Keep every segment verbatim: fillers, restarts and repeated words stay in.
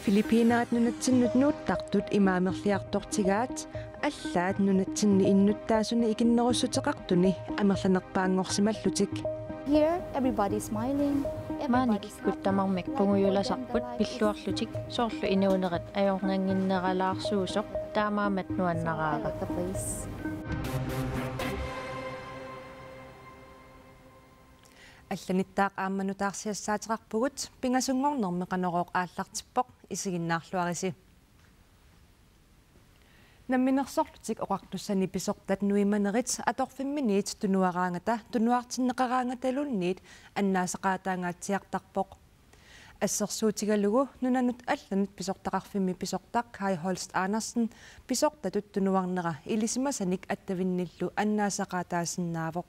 Filippinerit nunatsinnut nuuttartut imaamerliartortigaat, allaat nunatsinni innuttaasuni ikinnerussuteqartuni amerlanerpaanngorsimallutik. Here, everybody's smiling. Maani kikkut tamarmik pungujulasarput pilluarlutik, soorlu inuunerit ajornannginneralaarsuusoq, taamaammat nuannaraara. Allanittaaq aamma nutaarsiassaateqarpugut, pingasunngornermi Qanorooq aallartippoq, isiginnaarluarisi. Namminersorlutik Oqartussani pisortat nuimanerit atorfimminiit tunuaraangata tunuartinneqaraangataluunniit annaasaqaataangaatsiartarpoq. Assersuutigalugu nunanut allanut pisortaqarfimmi pisortaq Kai Holst Andersen pisortatut tunuarnera ilisimasanik attavinnillu annaasaqaataasinnaavoq.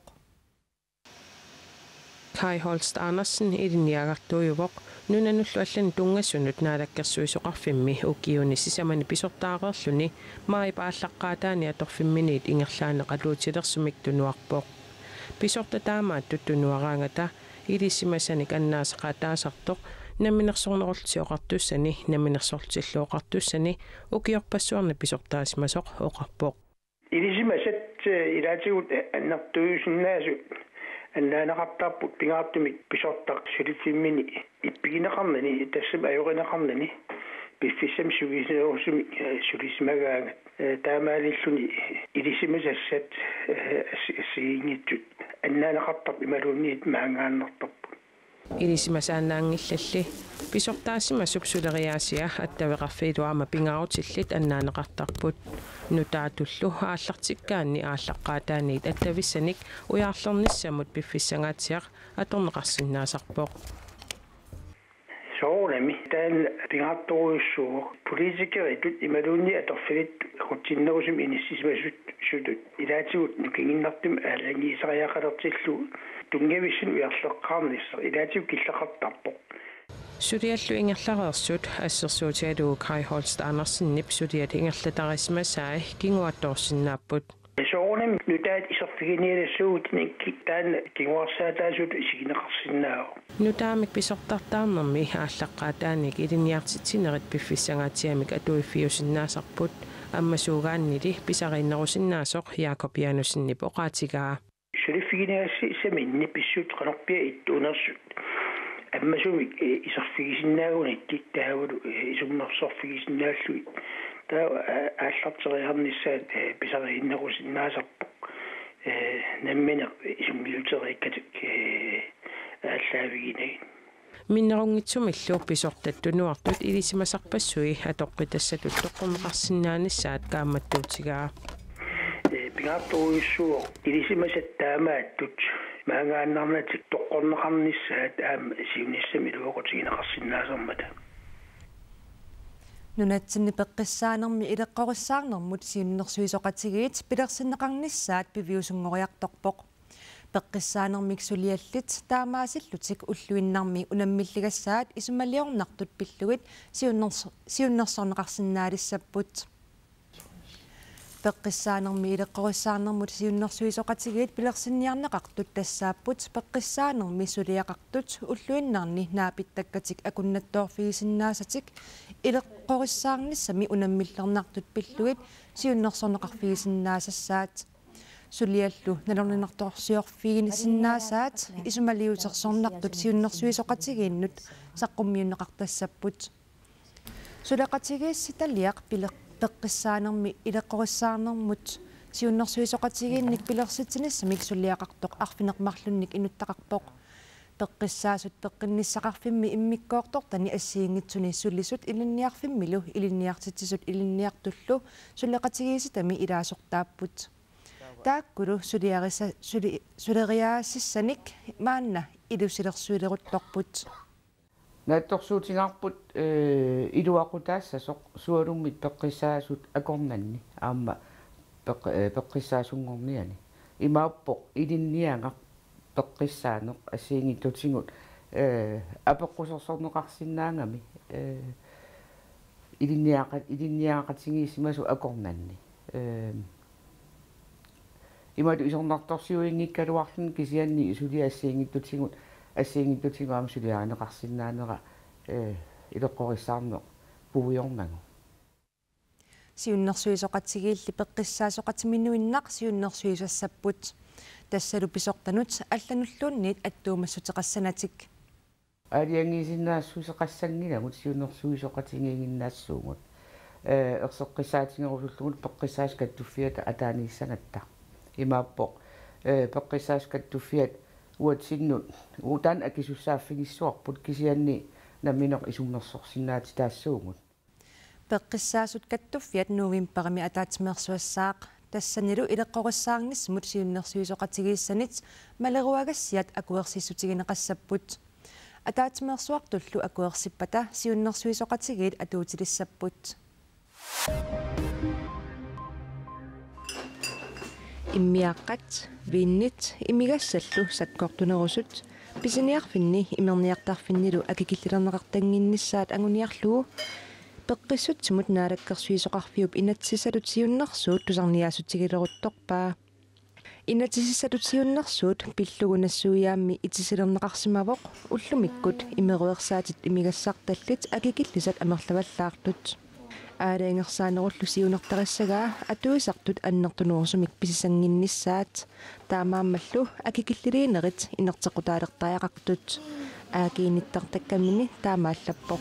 Kai Holst Andersen ilinniagartuujuvoq nunanullu allanut tunngasunut naalakkersuisoqarfimmi ukiuni sisamani pisortaareerluni maajip aallaqqaataani atorfimminiit ingerlaannaq atuutilersumik tunuarpoq. Pisortat taamaattut tunuaraangata ilisimasanik annaasaqaataasartoq Namminersornerullutik Oqartussani, Namminersorlutillu Oqartussani ukiorpassuarni pisortaasimasoq oqarpoq. Ilisimasat, eh, ilaatigut, eh, annertuusinnaasut annaaneqartarput pingaartumik pisortaq suliffimmini ippigineqarnani, tassami ajorineqarnani, piffissami sungiusinerusumik, eh, sulisimagaangat, eh, taamaalilluni ilisimasassat, eh, assi-, assigiinngitsut annaaneqartarput imaluunniit maanngaannartarput. Ilisimasaannaanngillalli pisortaasimasup suleriaasia attaveqarfiilu aamma pingaarutillit annaaneqartarput. Nutaatullu aallartikkaanni aallaqqaataaniit attavissanik ujaarlernissamut piffissangaatsiaq atorneqarsinnaasarpoq. Soorunami taanna pingaartorujussuuvoq, politikeritut imaluunniit atorfillit aqutsinnerusumik inissisimasutut ilaatigut nukinginnartumik aalajangiisariaqalertillugu tunngavissunik ujarleqqaarnissaq ilaatigut killeqartarpoq. Suliallu ingerlareersut assersuutigalugu Kai Holst Andersenip suliat ingerlatarisimasai kinguartoorsinnaapput. Soorunami nutaat iserfiginialassuugut, taanna kinguarsaataasutut isigineqarsinnaavoq. Nutaamik pisortartaarnermi aallaqqaataaniit ilinniartitsinerit piffissangaatsiamik atuiffiusinnaasarput, ammasuugaannili pisariinnerusinnaasoq Jakob Janussenip oqaatigaa. Suliffiginiagassat saminni pissutsit qanorpiaq ittuunersut ammasumik, eh, iserfigisinnaagunikkit taavalu, eh, isummersorfigisinnaallugit. Taava, eh, aallarteriarnissaat, eh, pisariinnerusinnaasarpoq, eh, nammineq sungiuteriikkatik, eh, aallaaviginagit. Minnerunngitsumillu pisortat tunuartut ilisimasarpassui atoqqitassatut toqqorneqarsinnaanissaat kaammattuutigaa. Eh, pingaartorujussuuvoq ilisimasat taamaattut maanngaannarnatik toqqorneqarnissaat aamma siunissami iluaqutigineqarsinnaasarmata. Nunatsinni peqqissaanermi ileqqorissaarnermut siunnersuisoqatigiit pilersinneqarnissaat piviusunngoriartorpoq. Peqqissaanermik suliallit taamaasillutik ulluinnarmi unammilligassaat isumaliornartut pillugit siunners-, siunnersorneqarsinnaalissapput. Peqqissaanermi ileqqorissaarnermut siunnersuisoqatigiit pilersinniarneqartut tassaapput peqqissaanermi suliaqartut ulluinnarni naapittakkatik akunnattoorfigisinnaasatik ileqqorissaarnissami unammillernartut pillugit siunnersorneqarfigisinnaasaat. Suliallu nalorninartorsiorfiginissinnaasaat isumaliutersornartut siunnersuisoqatigiinnut saqqummiunneqartassapput. Suleqatigiissitaliaq pile-, peqqissaanermi ileqqorissaarnermut siunnersuisoqatigiinnik pilersitsinissamik suliaqartoq arfineq-marlunnik inuttaqarpoq. Peqqissaasut peqqinnissaqarfimmi immikkoortortani assigiinngitsuni sulisut ilinniarfimmilu ilinniartitsisut ilinniartullu suleqatigiissitami ilaasortaapput. Taakkulu suliarisa-, suli-, suleriaasissanik maanna ilusilersuileruttorput. Naatsorsuutigaarput, eh, iluaqutaassasoq sualummik peqqissaasut akornanni aamma peq-, eh, peqqissaasunngorniani. Imaappoq ilinniagaq peqqissaaneq assigiinngitsutigut, eh, apeqqusersorneqarsinnaagami, eh, ilinniaqa-, ilinniagaqatigiissimasoq akornanni. Eh, Imatut isornartorsiuinngikkaluarluni kisianni suli assigiinngitsutigut, assigiinngitsutigut aamma suliarineqarsinnaanera, eh, ileqqorissaarneq puiornagu. Siunnersuisoqatigiilli peqqissaasoqatiminuinnaq siunnersuisassapput. Tassalu pisortanut allanulluunniit attuumassuteqassanatik. Aalajangiisinnaassuseqassanngilagut siunnersuisoqatigiiginnassuugut. Eh, erseqqissaatigerusullugu peqqissaasut kattuffiata ataaniissagatta. Imaappoq, eh, peqqissaasut kattuffiat uatsinnut utaan akisussaaffigissuarput kisianni nammineq isummersorsinnaatitaassaagut. Peqqissaasut kattuffiat novembarimi ataatsimeersuassaaq. Tassanilu ileqqorissaarnissamut siunnersuisoqatigiissanit maleruagassiat akuersissutigineqassapput. Ataatsimeersuartullu akuersippata siunnersuisoqatigiit atuutilissapput. Immiaqqat, viinit, imigassallu sakkortunerusut, pisiniarfinni imerniartarfinnilu akikillilerneqartannginnissaat anguniarlugu, peqqissutsimut naalakkersuisoqarfiup inatsisissatut siunnersuut tusarniaassutigileruttorpaa. Inatsisissatut siunnersuut pillugu nassuiaammi itisilerneqarsimavoq ullumikkut imeruersaatit imigassartallit akikillisat amerlavallaartut. Aalajangersaanerullu siunertarissagaa atuisartut annertunerusumik pisisannginnissaat, taamaammallu akikilliliinerit inerteqqutaalertariaqartut. A G nittartakkamini taamaallappoq.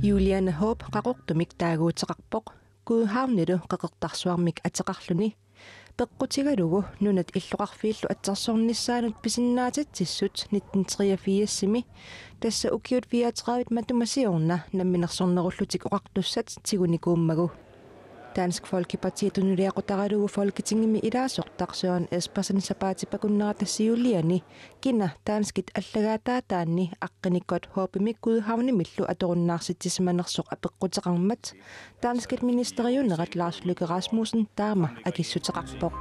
Juliane Hope Qaqortumik taaguuteqarpoq, Godhavnilu Qeqertarsuarmik ateqarluni. Peqqutigalugu nunat illoqarfiillu atsersornissaanut pisinnaatitsissut nitten treogfirsimi, tassa ukiut fireogtredive matuma siorna namminersornerullutik oqartussat tigunikuummagu. Dansk Folkeparti tunuliaqutaralugu Folketingimi ilaasortaq Søren Espersen sapaatip akunnerata siuliani kina danskit allagaataataanni aqqinikkut Hopemik Godhavnimillu atorunnaartitsisimanersoq apeqquteqarmat danskit ministeriunerat Lars Løkke Rasmussen taama akissuteqarpoq.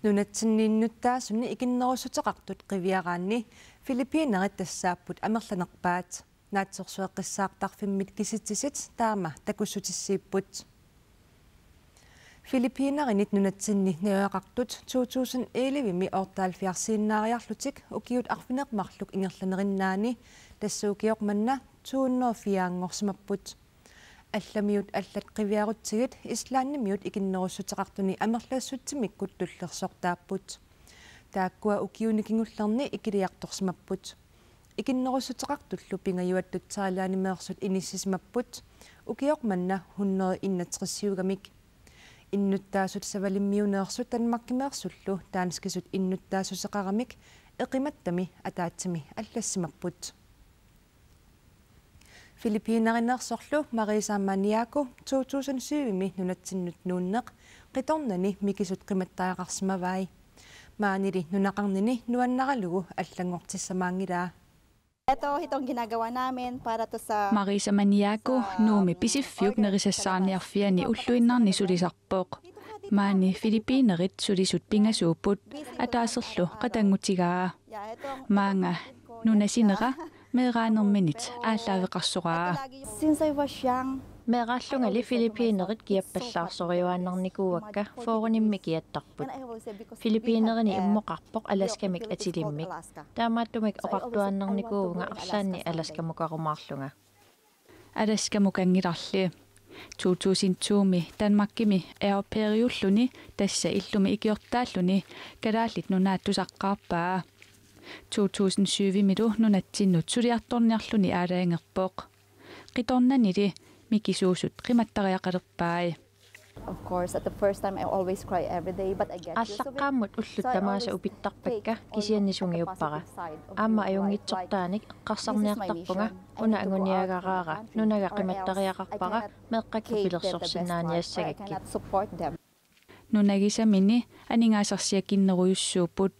Nunatsinni innuttaasuni ikinnerussuteqartut qiviaraanni Filippiinerit tassaapput amerlanerpaat. Naatsorsueqqissaartarfimmit kisitsisit taama takussutissiipput. Filippiinerinit nunatsinni najugaqartut to tusind ellevemi otteoghalvfjerdsiinnaariarlutik ukiut arfineq-marluk ingerlanerinnaanni, tassa ukioq manna to hundrede og fire-nngorsimapput. Allamiut allat qiviarutsigit Islandimiut ikinnerussuteqartuni amerlassutsimikkut tullersortaapput. Taakkua ukiuni kingullerni ikiliartorsimapput. Ikinnerussuteqartullu pingajuattut Thailandimeersut inissisimapput, ukioq manna hundrede enogtresiugamik. Innuttaasut Savalimmiuneersut Danmarkimeersullu danskisut innuttaassuseqaramik eqimattami ataatsimi allassimapput. Filippiinerineersorlu Marisa Maniago to tusind syvimi nunatsinnut nuunneq qitornani mikisut qimattariaqarsimavai. Maanili nunaqarnini nuannaralugu allanngortissamaanngilaa. Ito, itong ginagawa namin para to sa Marisa Maniago, Nuummi Pisiffiup nerisassaarniarfiani ulluinnarni sulisarpoq. Maani Filippiinerit sulisut pingasuupput, ataaserlu qatanngutigaa. Maanga nunasinera meeraanerminit aallaaveqarsoraa. Since I was young, meeraallungali Filippiinerit kiappallaarsoriuaannarnikuuakka, fyrrenimmi kiattarput. Filippiinerini immoqarpoq Alaskamik atilimmik. Taamaattumik oqartuaannarnikuuvunga arlaanni Alaskamukarumaarlunga. Alaskamukanngilarli. To tusind to-mi Danmarkimi au pairiulluni, tassa illumi ikiortaalluni, Kalaallit Nunaat tusaqqaarpaa. To tusind syv-imilu nunatsinnut suliartorniarluni aalajangerpoq. Qitornanili mikisuusut qimattariaqalerpai. Of course, at the first time I always cry every day, but I get used to it. Aallaqqaammut ullut tamaasa upittarpakka, kisianni sungiuppara. Aamma ajunngitsortaanik eqqarsarniartarpunga, una anguniagaraara nunaga qimattariaqarpara, meeqqakka pilersorsinnaaniassagakkit. Nunagisamini aningaasarsiakinnerujussuupput.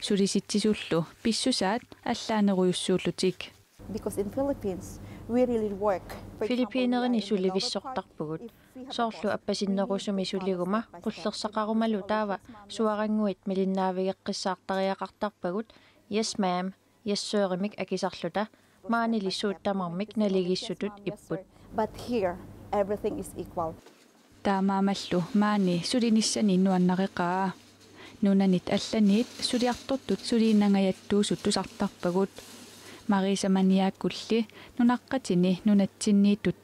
Sulisitsisullu pissusaat allaanerujussuullutik. Because in Philippines, we really work. Filippiinerini sulivissortarpugut. Soorlu appasinnerusumi suliguma, qullersaqarumalu taava suarannguit malinnaavigeqqissaartariaqartarpagut, "Yes, ma'am, yes, sir"-imik akisarluta, maanili suut tamarmik naligiissutut ipput. But here, Everything is equal. Taamaammallu maani sulinissani nuannareqaa. Nunanit allanit suliartortut suliinnangajattuusut tusartarpagut. Marisa Maniakulli nunaqqatini nunatsinniittut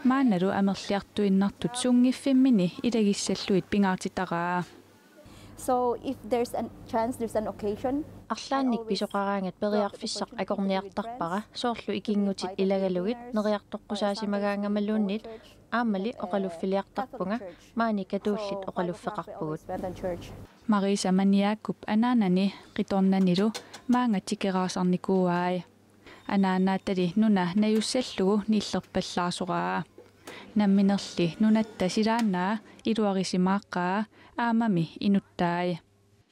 maannalu amerliartuinnartut sunngiffimmini ilagissallugit pingaartitaraa. So if there's a chance, there's an occasion, Arlaannik pisoqaraangat periarfissaq akorniartarpara, soorlu ikinngutit ilagalugit neriartoqqusaasimagaangamaluunniit, aammali oqaluffiliartarpunga, maani katuullit oqaluffeqarpugut. Went to church. Marisa Maniakup anaanani qitornanilu maanga tikeraasarnikuuai. Anaanaatali nuna najussallugu nillerpallaasoraa. Namminerli nunatta silaannaa iluarisimaaqaa aammami inuttai.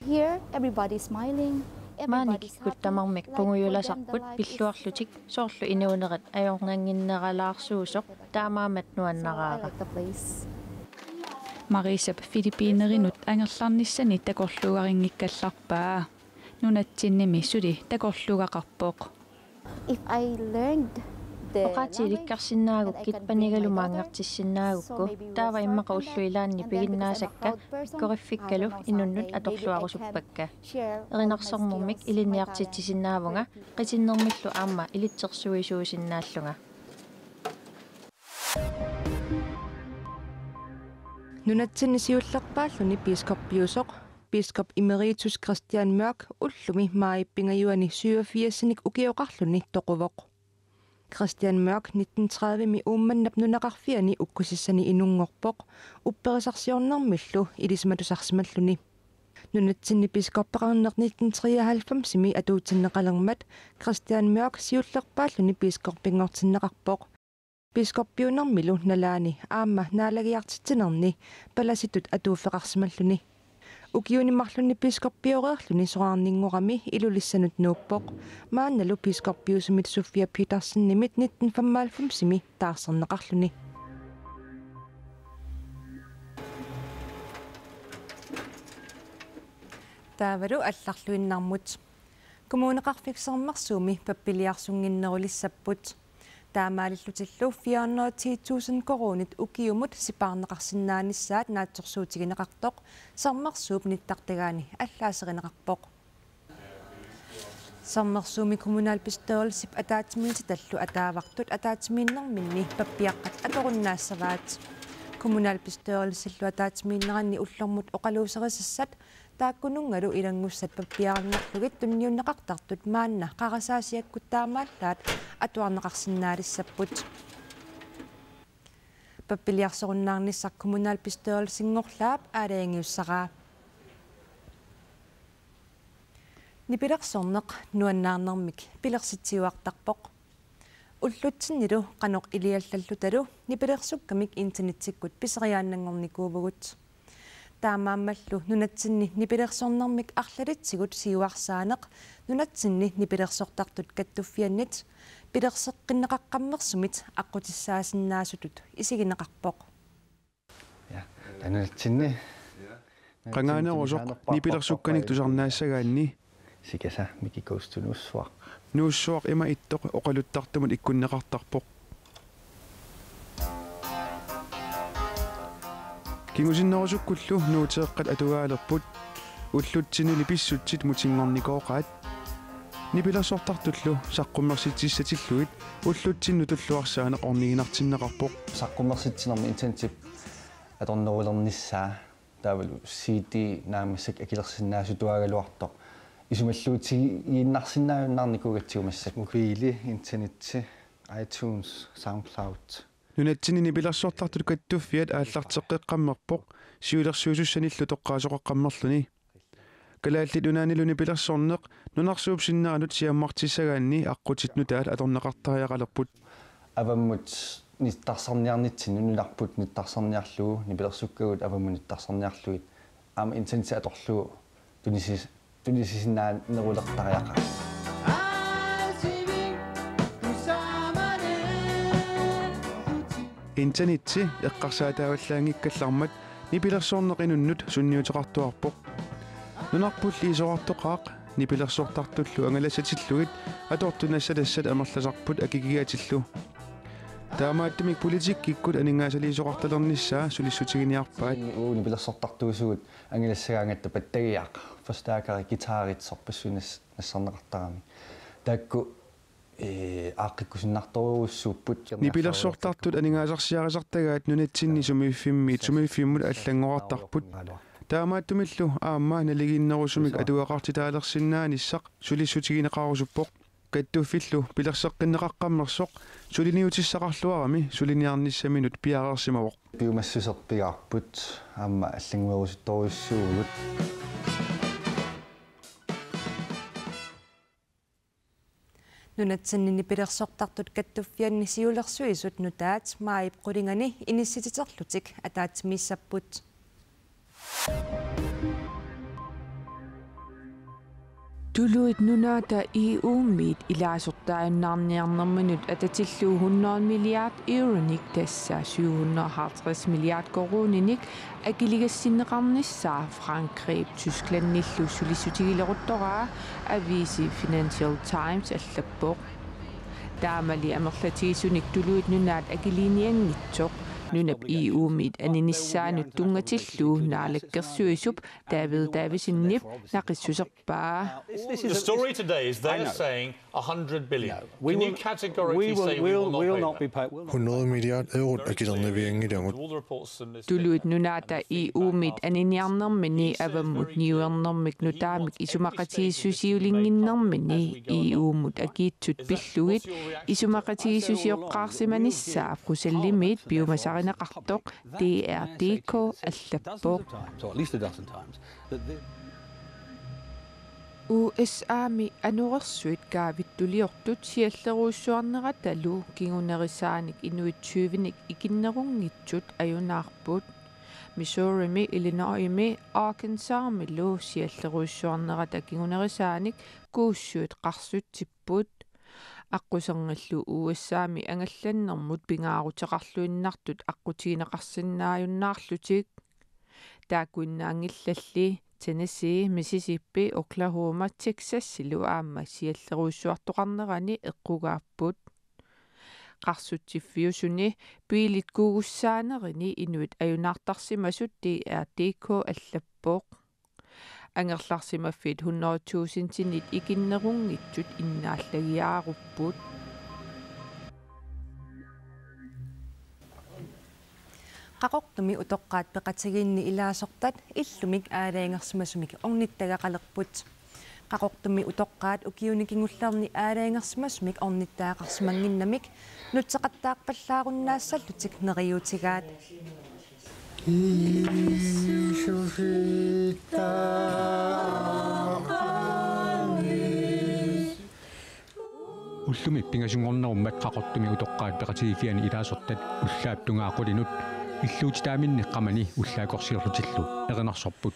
Here, everybody's smiling. Maani kikkut tamarmik qungujulasarput pilluarlutik, soorlu inuunerit ajornannginneralaarsuusoq, taamaammat nuannaraara. Like the place. Marisap Filippiinerinut angerlarnissani takorluugarinngikkallarpaa. Nunatsinnimi suli takorluugaqarpoq. If I learned the Oqaatigilikkarsinnaagukkit panigalu maanngartissinnaagukku, taava immaqa ullut ilaanni piginnaasakka, pikkoriffikkalu inunnut atorluarusuppakka. Erinarsornermik ilinniartitsisinnaavunga, qitinnermillu aamma ilitsersuisuusinnaallunga. Nunatsinni siullerpaalluni biskoppiusoq, biskop emeritus Christian Mørch ullumi maajip pingajuani syvogfirsinik ukioqarluni toquvoq. Christian Mørch nitten tredive-mi Uummannap nunaqarfiani ukkusissani inunngorpoq, upperisarsiornermillu ilisimatusarsimalluni. Nunatsinni biskoppeqarneq nitten treoghalvfems-imi atuutsinneqalermat Christian Mørch siullerpaalluni biskoppinngortinneqarpoq. Biskoppiunermilu nalaani aamma naalagiartitsinerni palasitut atuuffeqarsimalluni. Ukiuni marlunni biskoppioreerluni soraarninngorami Ilulissanut nuuppoq. Maannalu biskoppiusumit Sofia Petersenimit nitten femoghalvfems-imi taarserneqarluni. Taavalu allarluinnarmut. Kommuneqarfik Sermersuumi pappiliarsunnginnerulissapput. Taamaalillutillu fire hundrede og ti tusind koruunit ukiumut sipaarneqarsinnaanissaat naatsorsuutigineqartoq Sermersuup nittartagaani allaaserineqarpoq. Sermersuumi kommunalbestyrelsip ataatsimiititallu ataavartut ataatsimiinnerminni pappiaqqat atorunnaassavaat. Kommunalbestyrelsillu ataatsimiinneranni ullormut oqaluuserisassat taakkununngalu ilanngussat pappiaranngorlugit tunniunneqartartut maanna qarasaasiakkut taamaallaat atuarneqarsinnaalissapput. Pappiliarsorunnaarnissaq kommunalbestyrelsinngorlaap aalajangiussaraa. Nipilersorneq nuannaarnermik pilersitsiuartarpoq. Ullutsinnilu qanoq iliallallutalu nipilersukkamik internetikkut piseriaannanngornikuuvugut. Taamaammallu nunatsinni nipilersornermik arlalitsigut siuarsaaneq nunatsinni nipilersortartut kattuffiannit pilerseqqinneqaqqammersumit aqqutissaasinnaasutut isigineqarpoq. Ja, nunatsinni. Qangaanerusoq nipilersukkanik tusarnaassagaanni. Sikasa Mikki Kuustu Nuussuaq. Nuussuaq ima ittoq oqaluttartumut ikkunneqartarpoq. Kingusinnerusukkullu Nuuteeqqat atugaalerput. Ullutsinnilu pissutsit mutinngornikooqaat. Nipilersortartullu saqqummersitsissatillugit ullutsinnut tulluarsaaneq orniginartinneqarpoq. Saqqummersitsinermi internetip atornerulernissaa taavalu C D naammasseq akilersinnaasutuagaluartoq. Isumalluutigiinnarsinnaajunnaarnikuugatsigu massakkut. Mobiili, interneti, iTunes, SoundCloud. Nunatsinni nipilersortartut kattuffiat aallarteqqeqqammerpoq siulersuisussanillu toqqaasoqaqqammerluni. Kalaallit Nunaannilu nipilersorneq nunarsuup sinneranut siammartissagaanni aqqutit nutaat atorneqartariaqalerput. Avammut nittarsarniarnitsinnut nunarput nittarsarniarlugu nipilersukkagut avammut nittarsarniarlugit aamma interneti atorlugu tunisis-, tunisisinnaanerulertariaqaat. Interneti eqqarsaataavallaanngikkallarmat nipilersorneq inunnut sunniuteqartuarpoq. Nunarpulli isorartoqaaq nipilersortartullu angalassatillugit atortut nassatassat amerlasarput akikigatillu. Taamaattumik politikkikkut aningaasaliisoqartalernissaa sulissutiginiarpaat. Uuni pilersortartuusugut angilassagaangatta pattagiaq, forstærkeri, guitarit, sorpassuit nas-, nassarneqartaramik. Taakku, ee, aaqqikkusunnartorujussuupput. Nipilersortartut aningaasarsiarisartagaat nunatsinni sumiiffimmiit sumiiffimmut allanngorartarput. Taamaattumillu aamma naligiinnerusumik atugaqartitaalersinnaanissaq sulissutigineqarusuppoq. Kattuffillu pilerseqqinneqaqqammersoq suliniutissaqarluarami suliniarnissaminut piareersimavoq. Piumassuseq pigaarput aamma allannguerusuttorujussuuvugut. Nunatsinni nipilersortartut kattuffianni siulersuisut nutaat maajip qulingani inissititerlutik ataatsimiissapput. Tuluit Nunaata E U-miit ilaasortaajunnaarniarnerminut atatillugu hundrede milliard euronik, tassa syv hundrede og halvtreds milliard koruuninik, akiligassinneqarnissaa Frankrigip Tysklandillu sulissutigileruttoraa aviisi Financial Times allappoq. Taamali amerlatigisunik Tuluit Nunaat akiliinianngitsoq nunap E U-miit aninissaanut tunngatillugu naalakkersuisup David Davidsenip naqissuserpaa. The story today is they're saying a hundred billion. Can you categorically say we will not pay that? Hundrede milliard eurot akilernavianngilagut. Tuluit Nunaata E U-miit aniniarnermini avammut niuernermik nutaamik isumaqatigiissusiulinnginnermini E U-mut akiitsut pillugit isumaqatigiissusioqqaarsimanissaa Bruxellesimiit piumasarineqartoq D R D K allappoq. U S A-mi anorersuit kaavittuliortut siallerujussuarneratalu kingunerisaanik inuit tyvenik ikinnerunngitsut ajunaarput. Missourimi, Illinoisimi Arkansasmilu siallerujussuarnerata kingunerisaanik kuussuit qarsutsipput. Aqquserngillu U S A-mi angallannermut pingaaruteqarluinnartut aqqutigineqarsinnaajunnaarlutik. Taakkuinnaanngillalli Tennessee, Mississippi, Oklahoma, Texasilu aamma siallerujussuartoqarnerani eqqugaapput. Qarsutsiffiusuni biilit kuugussaanerini inuit ajunaartarsimasut D R D K allappoq. Angerlarsimaffiit hundrede tusindinit ikinnerunngitsut innaallagiaarupput. Qaqortumi utoqqaat peqatigiinni ilaasortat illumik aalajangersimasumik ornittagaqalerput. Qaqortumi utoqqaat ukiuni kingullerni aalajangersimasumik ornittagaqarsimannginnamik nutseqattaarpallaarunnaassallutik neriuutigaat. Ullumi pingasunngornerummat Qaqortumi utoqqaat peqatigiiffianni ilaasortat ullaap tungaa qulinut illuutitaaminni qamani ullaakkorsiorlutillu erinarsorput.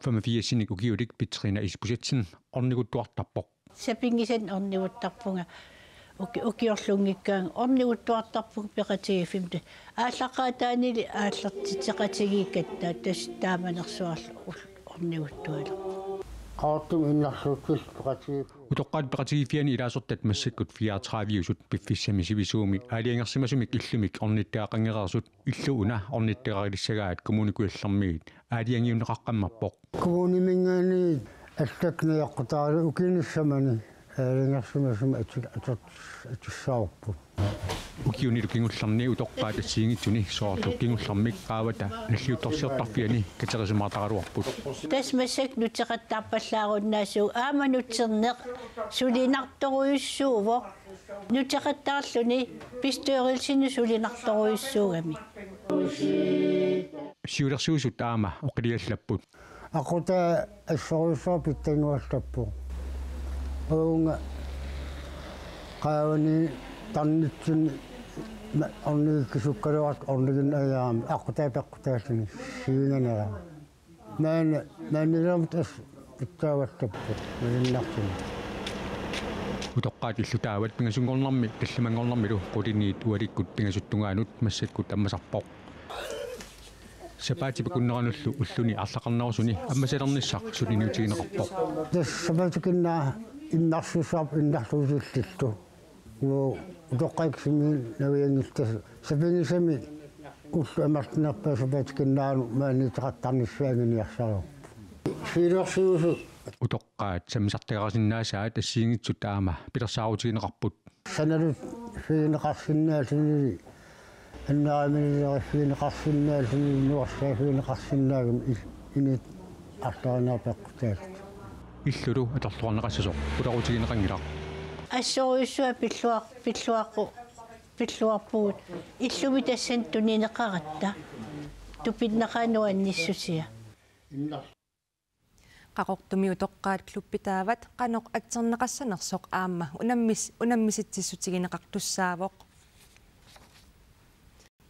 Femogfirsinik ukiulik Petrina Isbosethsen orniguttuartarpoq. Sapinngisannik orniguttarpunga uki-, ukiorlunngikkaangat orniguttuartarpunga peqatigiiffimmut. Aallaqqaataanili aallartitseqatigiikkatta tassa taamanersuarlu ul-, orniguttualerpunga. Qaqortumi innarluutsillutik peqatigiiffianni. Utoqqaat peqatigiiffianni ilaasortat massakkut fireogtrediveusut piffissami sivisuumi aalajangersimasumik illumik ornittagaqanngereersut illuuna ornittagaqalissagaat Kommune Kujallermiit aalajangiunneqaqqammerpoq. Kommuniminngaanniit allakkut najoqqutaaralugu ukiunissamani aalajangersimasumik atu-, atu-, atussavarput. Ukiunilu kingullerni utoqqaat assigiinngitsuni soorlu kingullermik qaavata nalliuttorsiortarfiani katerisimaartaraluarput. Tassa massakkut nutseqattaarpallaarunnaassuugut aamma nutserneq sulinartorujussuuvoq. Nutseqattaarluni bestyrelsini sulinartorujussuugami. Siulersuisut aamma oqiliallapput. Aqqutaa assorujussuaq pitsanngortippoq. Uunga qaavani tarnitsinni ma-, ornigikkisukkaluartoq orniginnajaarami aqqutaa peqqutaalluni siunerani. Maanna, maannalermat assut pitsaavallapput malunnartumik. Utoqqaat illutaavat pingasunngornermi tallimanngornermilu quliniit ualikkut pingasut tungaanut massakkut ammasarpoq. Sapaatip akunneranullu ulluni arlaqarnerusuni ammasalernissaq suliniutigineqarpoq. Tassa sapaatip akunnerani innarsuussaaq innarluusillillu. Nuu utoqqaat sumi navianngillat sapinngisamik ullut amerlanerpaat sapaatip akunneranut maaniittoqartarnissaat anguniarsareerput. Fiilersiusu. Utoqqaat sammisartagarisinnaasai assigiinngitsut taama pilersaarutigineqarput. Sanalu fiineqarsinnaalluni, annaaminilerit fiineqarsinnaalluni, nuersaat fiineqarsinnaagami il-, init arlarineq peqqutaallutik. Illulu atorluarneqassasoq qularutigineqanngilaq. Assorujussuaq pilluar-, pilluaqqu-, pilluarpugut. Illumi tassani tunineqaratta. Tupinnaqaaq nuannissusia. Qaqortumi utoqqaat klubbitaavat qanoq atserneqassanersoq aamma unammis-, unammisitsissutigineqartussaavoq.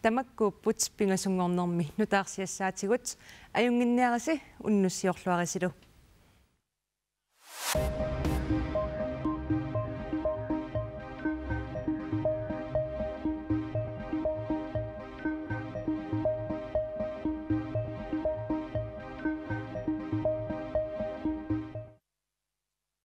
Tamakkuupput pingasunngornermi nutaarsiassaatigut, ajunnginniarisi unnussiorluarisilu.